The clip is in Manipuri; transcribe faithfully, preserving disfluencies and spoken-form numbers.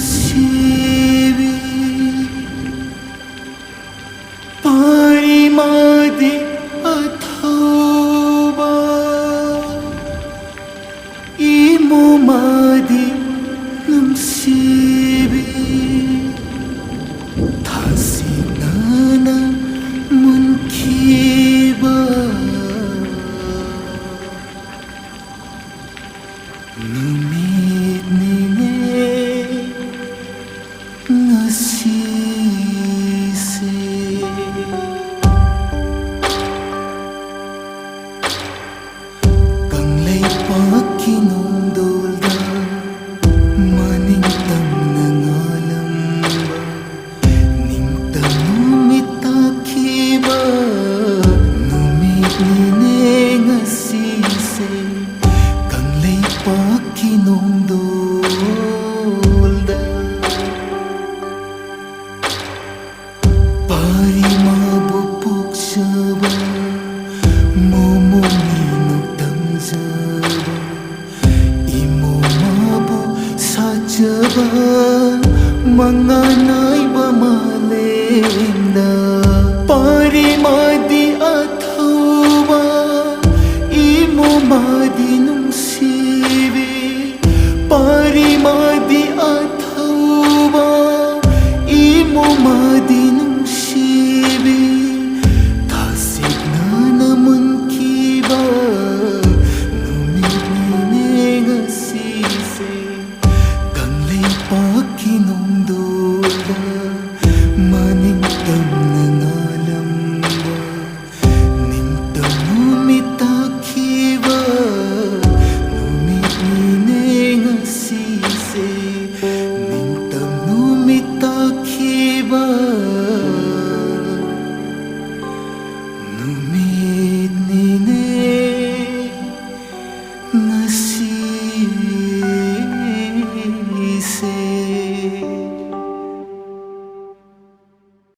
ꯅꯨꯡꯁꯤꯕꯤ, ꯄꯥꯔꯤꯃꯥꯗꯤ ꯑꯊꯧꯕ, ꯏꯃꯣꯃꯥꯗꯤ ꯅꯨꯡꯁꯤꯕꯤ, ꯊꯥꯁꯤꯅꯅ ꯃꯨꯟꯈꯤꯕ ꯅꯨꯃꯤꯠꯅꯤꯅꯦ ꯉꯁꯤꯁꯦ꯫ ꯀꯪꯂꯩꯄꯥꯛꯀꯤ ꯅꯣꯡꯗꯣꯜꯗ ꯃꯅꯤꯡ ꯇꯝꯅ ꯉꯥꯜꯂꯝꯕ ꯅꯤꯡꯇꯝ ꯅꯨꯃꯤꯠ ꯇꯥꯈꯤꯕ ꯅꯨꯃꯤꯠꯅꯤꯅꯦ ꯉꯁꯤꯁꯦ꯫ ꯀꯪꯂꯩꯄꯥꯛꯀꯤ ꯅꯣꯡꯗꯣꯜꯗ ꯄꯥꯔꯤꯃꯥꯕꯨ ꯄꯣꯛꯆꯕ, ꯃꯣꯃꯣ ꯃꯤꯅꯣꯛ ꯇꯝꯖꯕ, ꯏꯃꯣ ꯃꯥꯕꯨ ꯁꯥꯖꯕ, ꯃꯉꯥꯜ ꯅꯥꯏꯕ ꯃꯥꯂꯦꯝꯗ ꯄꯥꯔꯤꯃꯥꯗꯤ ꯑꯊꯧꯕ, ꯏꯃꯣ ꯃꯥꯗꯤ ꯅꯨꯡꯁꯤꯕꯤ, ꯄꯥꯔꯤꯃꯥꯗꯤ ꯑꯊꯧꯕ, ꯏꯃꯣ ꯃꯥꯗꯤ ꯅꯨꯡꯁꯤꯕꯤ, ꯊꯥꯁꯤꯛꯅꯅ ꯃꯨꯟꯈꯤꯕ ꯅꯨꯃꯤꯠꯅꯤꯅꯦ ꯉꯁꯤꯁꯦ꯫ ꯀꯪꯂꯩꯄꯥꯛꯀꯤ ꯅꯣꯡ